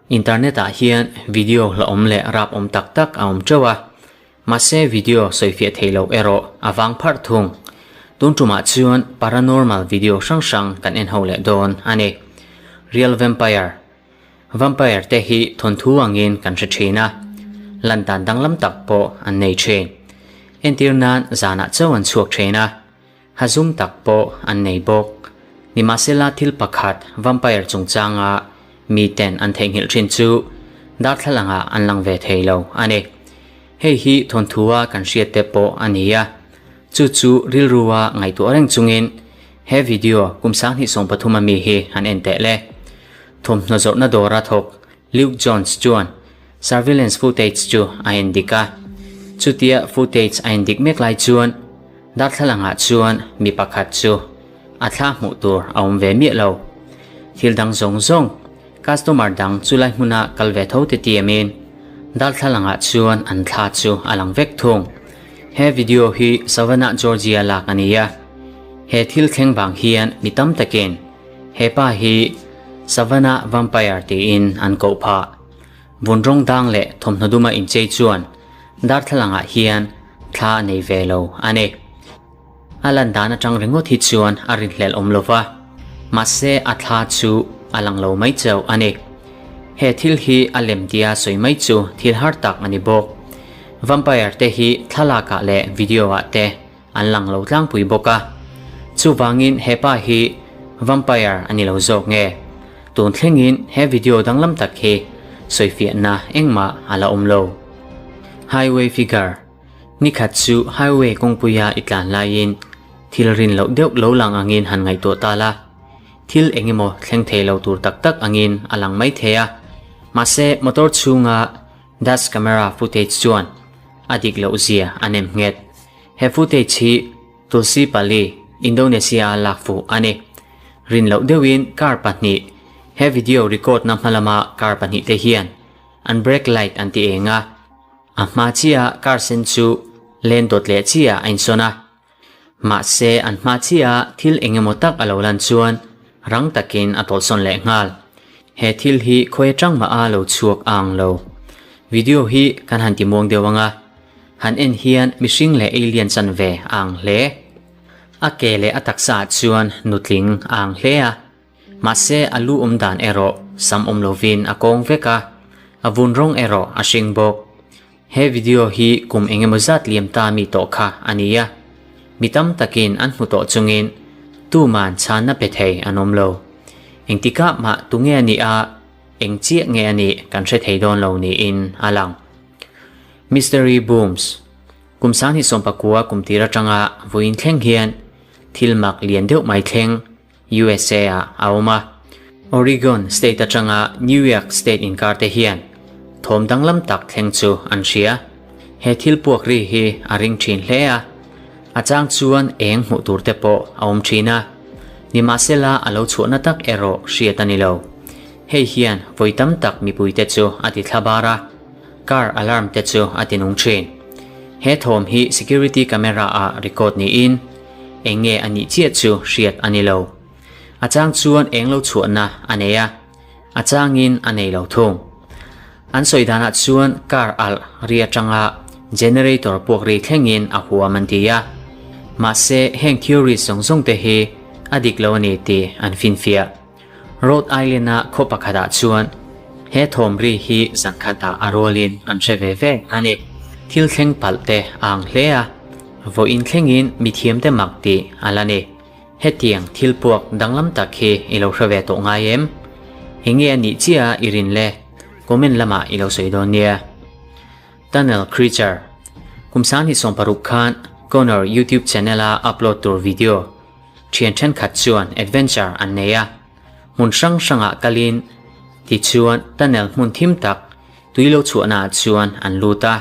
Internet ah hian video hlauhawm leh rap awm tak tak a awm teuh a, mahse video sawifiah theih loh erawh a vang pharh thung. Tun tumah chuan paranormal video hrang hrang kan en ho leh dawn a ni. Real Vampire Vampire te hi thawnthu angin kan hre thin a, lan dan danglam tak pawh an nei thin. Entir nan zanah chauh an chhuak thin a. Ha zum tak pawh an nei bawk. Nimahsela thil pakhat vampire chungchanga miten an theihnghilh thin chu darthlalangah an lang ve thei lo a ni. Hei hi thawnthua kan hriat te pawh a ni a, chu chu rilrua ngaihtuah reng chungin he video kum 2013 ami hi han en teh le. Thawmhnaw zawrhna dawra thawk Luke Jones chuan surveillance footage chu a en dik a. Chutia footage a en dik mek lai chuan darthlalangah chuan mi pakhat chu a thla hmuh tur a awm ve miah lo. Thil dang zawng zawng customer dang chulai hmuna kal ve tho te tiamin darthlalangah chuan an thla chu a lang vek thung. He video hi Savannah, Georgia lak a ni a. He thil thleng vang hian mi tam takin He pa hi Savannah Vampire tiin an koh phah. Vun rawng dang leh thawmhnaw duma inchei chuan darthlalangah hian thla a nei ve lo a ni. A lan dan atang ringawt hi chuan a rinhlelh awm lo va, mahse a thla chu a lang lo mai chauh a ni. He thil hi a lem tia sawi mai chu thil har tak a ni bawk. Vampire te hi thlalakah leh video ah te An lang lo tlangpui bawk a. Chuvangin he pa hi vampire a ni lo zawk nge? Tun thlengin he video danglam tak hi sawifiahna engmah a la awm lo. Highway figure, Nikhat chu highway kawngpuia i tlan laiin thil rin loh deuh lo lang angin han ngaihtuah ta la. Thil engemaw thleng thei lo tur tak tak angin a lang mai thei a. Mahse motor chhunga dash camera footage chuan a dik loh zia a nem nghet. He footage hi Tulsi Pali, Indonesia a lak fuh a ni. Rin loh deuhin car pahnih, he video record na hma lama car pahnih te hian an brake light an ti eng a, a hma chiah car sen chu len dawt leh chiah a insawn a. Mahse an hma chiah thil eng emaw tak a lo lan chuan rang takin a tawlhsawn leh nghal. He thil hi khawi atang mah a lo chhuak a ang lo. Video hi kan han ti muang deuh ang a. Han en hian mihring leh alien chan ve a ang hle. A ke leh a taksa ah chuan nutling a ang hle a, mahse a lu awm dan erawh sam awm lovin a kawng vek a, a vun rawng erawh a hring bawk. He video hi kum eng emaw zat liam ta mi tawh kha a ni a, mi tam takin an hmu tawh chungin tuman chhanna pe thei an awm lo. Engtikah mah tunge a nih a, eng chiah nge a nih kan hre thei dawn lo niin a lang. Mystery Booms, Kum 2019 kum tir atanga vawiin thleng hian thil mak lian deuh mai thleng USA ah a awm a. Oregon state atanga New York state inkar te hian thawm danglam tak thleng chu an hria. He thil puak ri hi a ring thin hle a, a chang chuan eng hmuh tur te pawh a awm thin a. Nimahsela a lo chhuahna tak erawh hriat a ni lo. Hei hian vawi tam tak mipuite chu a ti thla bar a. Car alarm te chu a ti nung thin. He thawm hi security camera ah record niin eng nge a nih chiah chu hriat a ni lo. A chang chuan eng lo chhuahna a nei a, a changin a nei lo thung. An sawi danah chuan car alh ri atanga generator puak ri thlengin a huam an ti a. Mahse heng theories zawng zawng te hi a dik lo a ni tih an finfiah. Rhode Island-a khaw pakhatah chuan he thawm ri hi zankhatah a rualin an hre ve ve a ni. Thil thleng palh te a ang hle a, vawiin thlengin mithiamte mak tih a la ni. Hetiang thil puak danglam tak hi i lo hre ve tawh ngai em? Enge a nih chiah i rin le? Comment lamah i lo sawi dawn nia. Tunnel Creature Kum 2016 khan Connor YouTube channel-a upload tur video Thian thenkhat chuan adventure an nei a, hmun hrang hrangah kalin tichuan tunnel hmun thim tak tui lo chhuahnaah chuan an lut a,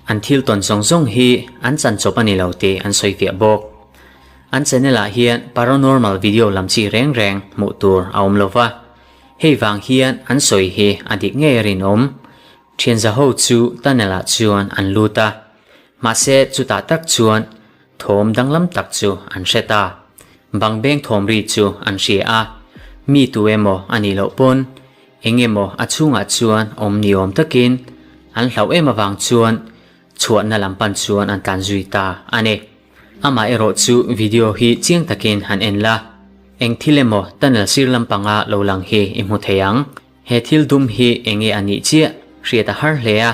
an thil tawn zawng zawng hi an chan chawp a ni lo tih an sawi fiah bawk. An channel ah hian paranormal video lam chi reng reng hmuh tur a awm lo va, hei vang hian an sawi hi a dik ngei a rinawm. Thianzaho chu tunnel ah chuan an lut a, mahse chutah tak chuan Thawm danglam tak chu an hre ta. Bang beng thawm ri chu an hria a, mi tu emaw a nih loh pawn Eng emaw a chhungah chuan awm ni awm takin an hlauh em avang chuan chhuahna lam pan chuan an tlan zui ta a ni. Amah erawh chu video hi chiang takin han en la, eng thil emaw tunnel sir lampanga lo lang hi i hmu thei ang. He thil dum hi eng nge a nih chiah hriat a har hle a,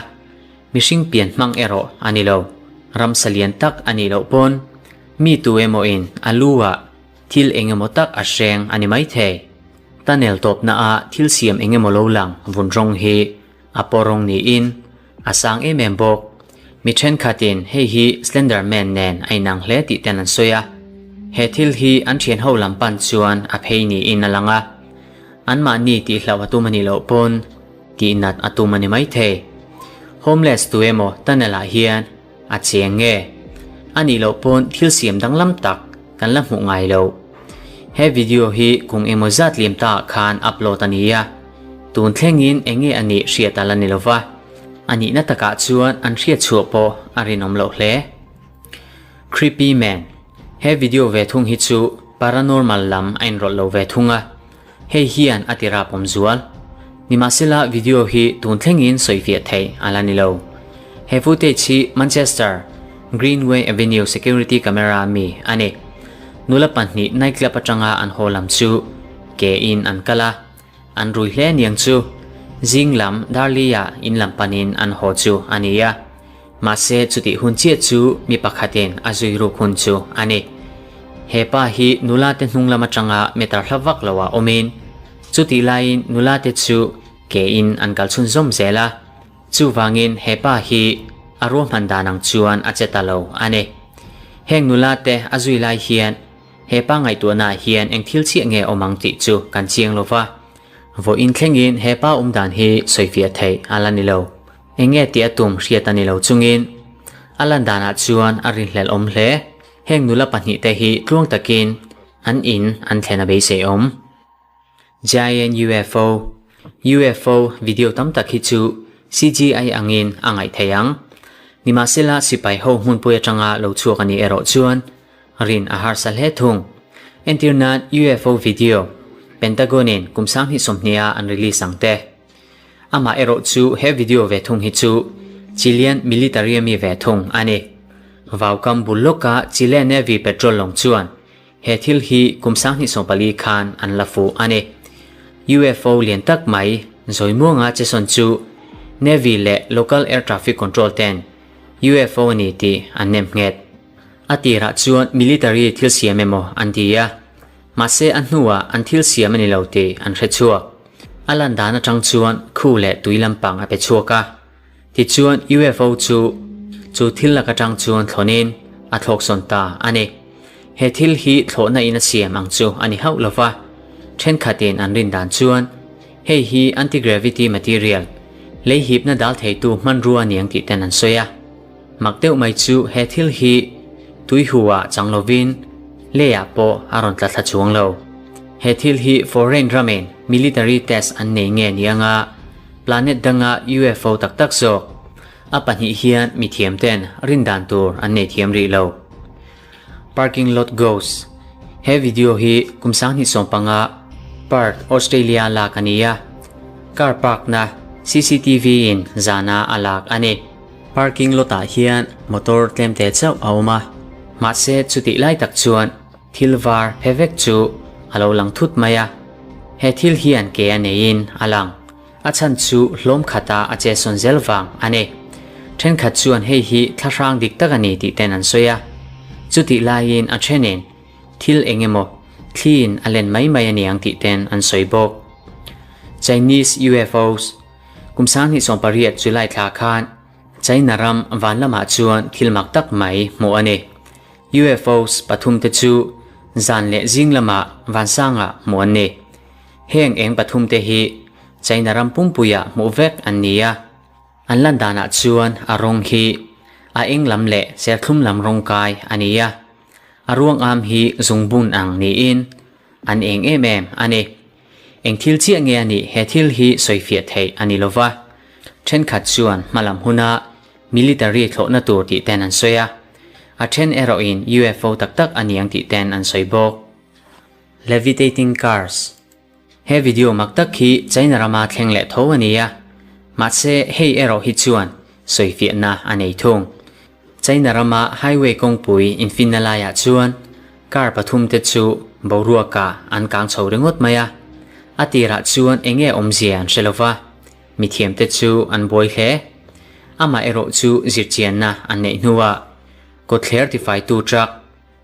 mihring pian hmang erawh a ni lo. Ramsa lian tak a nih loh pawn mi tu emaw in a lu ah thil eng emaw tak a hreng a ni maithei. Tunnel tawpna ah thil siam eng emaw lo lang vun rawng hi a paw rawng niin a sang em em bawk. Mi thenkhatin hei hi Slender Man nen a inang hle tih ten an sawi a. He thil hi an thian ho lam pan chuan a phei niin a lang a. Anmahni tihhlauh a tum a nih loh pawn tihnat a tum a ni maithei. Homeless tu emaw tunnel ah hian a cheng nge? A nih loh pawn thil siam danglam tak kan la hmuh ngai lo. He video hi kum emaw zat liam ta ah khan upload a ni a, tun thlengin eng nge a nih hriat a la ni lova, a nihna takah chuan an hriat chhuah pawh a rinawm loh hle. Creepy Man, He video ve thung hi chu paranormal lam a inrawlh lo ve thung a, hei hian a ti rap awm zual. Nimahsela video hi tun thlengin sawifiah theih a la ni lo. He footage hi Manchester, Greenway Avenue security camera mi a ni. Nula pahnih nightclub atanga an haw lam chu ke in an kal a, an rui hle niang chu. Zing lam Darley-ah in lam panin an haw chu a ni a. Mahse chutih hun chiah chu mi pakhatin a zui ruk hun chu a ni. He pa hi nula te hnung lam atanga meter hla vak lo ah awmin, chutih laiin nula te chu ke in an kal chhunzawm zel a, chuvangin he pa hi a ruahman dan ang chuan a che ta lo a ni. Heng nula te a zui lai hian he pa ngaihtuahna ah hian eng thil chiah nge awm ang tih chu kan chiang lo va, vawiin thlengin he pa awm dan hi sawifiah theih a la ni lo. Eng nge tih a tum hriat a ni lo chungin a lan danah chuan a rinhlelh awm hle. Heng nula pahnihte hi tluang takin an in an thlen a beisei awm. Giant UFO, UFO video tam tak hi chu CGI angin a ngaih theih ang. Nimahsela sipai ho hmunpui atanga lo chhuak a nih erawh chuan rin a harsa hle thung. Entir nan UFO video Pentagon-in kum 2020-a an release ang te. Amah erawh chu he video ve thung hi chu Chilean military ami ve thung a ni. Vaukam bul lawka Chile Navy patrol lawng chuan he thil hi kum 2014 khan an la fuh a ni. UFO lian tak mai Zawimuanga chesawn chu Navy leh local air traffic control ten UFO a ni tih an nem nghet. A tirah chuan military thil siam emaw an ti a, mahse a hnuah an thil siam a ni lo tih an hre chhuak. A lan dan atang chuan khu leh tui lampang a pe chhuak a. Tichuan UFO chu chu thil lak atang chuan thlawnin a thlawk sawn ta a ni. He thil hi thlawhna in a siam ang chu a ni hauh lo va. Thenkhatin an rin dan chuan hei hi anti-gravity material, lei hipna dal theitu hmanrua aniang tih ten an sawi a. Mak deuh mai chu he thil hi tui hu ah chang lovin leiah pawh a rawn tla thla chuang lo. He thil hi foreign ramin military test an nei nge ni anga planet danga UFO tak tak zawk a pahnih hian mithiam ten rin dan tur an nei thiam rih lo. Parking lot ghost He video hi kum 2015 Perth, Australia lak a ni a, car park na CCTV in zana a lak a ni. Parking lot ah hian motor tlem te chauh a awm a, mahse chutih lai tak chuan thil var phe vek chu a lo lang thut mai a, he thil hian ke a neiin a lang, a chhan chu hlawm khata a che sawn zel vang a ni. Thenkhat chuan hei hi thlahrang dik tak a ni tih ten an sawi a, chutih laiin a thenin thil eng emaw thliin a len mai mai a niang tih ten an sawi bawk. Chinese UFOs. Kum 2018 July thla khan China ram van lamah chuan thil mak tak mai hmuh a ni. UFOs pathum te chu zan leh zing lamah vansangah hmuh an ni. Heng eng pathum te hi China ram pumpuiah hmuh vek an ni a. An lan danah chuan a rawng hi a eng lam leh serthlum lam rawng kai a ni a. A ruangam hi zungbun ang niin an eng em em a ni. Eng thil chiah nge a nih he thil hi sawifiah theih a ni lova, thenkhat chuan hmalam huna military thlawhna tur tih ten an sawi a, a then erawhin UFO tak tak a niang tih ten an sawi bawk. Levitating Cars. He video mak tak hi China rama thleng leh tho a ni a, mahse hei erawh hi chuan sawifiahna a nei thung. China rama highway kawngpui infinna laiah chuan car pathumte chu boruakah an kang chho ringawt mai a, a tirah chuan eng nge awmzia an hre lo va, mithiamte chu an buai hle. Amah erawh chu zirchianna an neih hnuah kawtthler tifaitu truck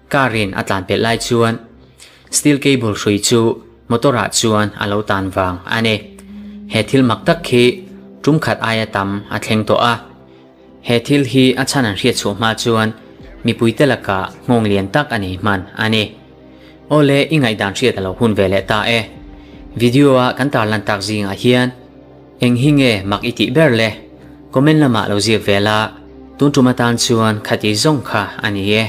Car in a tlan pelh lai chuan steel cable hrui chu motor ah chuan a lo tan vang a ni. He thil mak tak khi tum khat aia tam a thleng tawh a. He thil hi a chhan an hriat chhuah hma chuan mipui te lakah nghawng lian tak a nei hman a ni. Awle i ngaihdan hriat a lo hun ve leh ta e. Video a kan tarlan tak zingah hian eng hi nge mak i tih ber le? Comment lamah lo ziak ve la, tun tum atan chuan khati zawng kha a ni e.